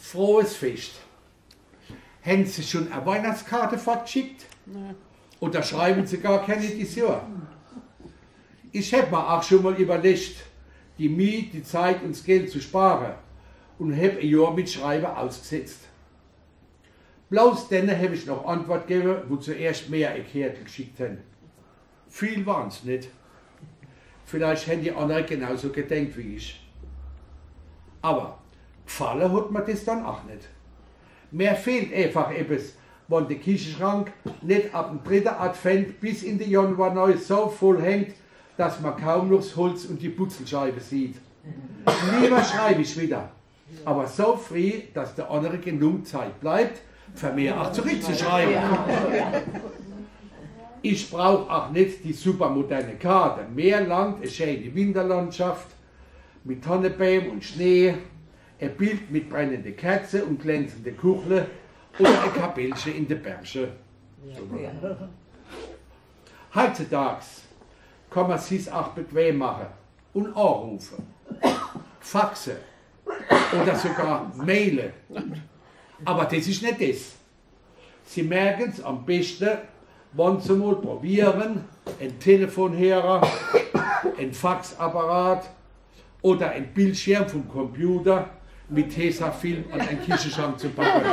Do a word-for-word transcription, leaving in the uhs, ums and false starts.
Frohes Fescht. Hänn Se schun e Weihnachtskarte fortgschickt? Nee. Oder schreiwen Se gar kenne dies Johr? Ich häb mer aach schun mol iwwerlecht, die Mieh, die Zeit un s Geld zu spare, un häb e Johr mit Schreiwe ausgsetzt. Bloß denne häb ich noch Antwort gewwe, wo zuerscht mehr e Kärtel gschickt hänn. Viel waren's net. Vielleicht hänn die annere genauso gedenkt wie ich. Awwer gfalle hot mer des dann aach net. Mer fehlt eefach ebbes, wann de Kicheschrank net ab em dritte Advent bis in de Januar nei so voll hängt, dass mer kaum noch s Holz un die Butzelscheiwe sieht. Liewer schreib ich widder, awwer so frieh, dass de annere genung Zeit bleibt, fer mer aach zurickzuschreiwe. Ich brauch aach net die supermoderne Karte. Mer langt e scheene Winterlandschaft mit Tannebääm un Schnee, e Bild mit brennende Kerze un glänzende Kuchle oder e Kapellche in de Berche. Heitzedags kann mer sich's aach bequem mache un aarufe, faxe oder sogar maile. Awwer des is net des. Sie merken's am beschte, wann Se mol probieren, en Telefonhörer, en Faxapparat oder en Bildschirm vum Computer mit Tesafilm an en Kicheschrank zu packe.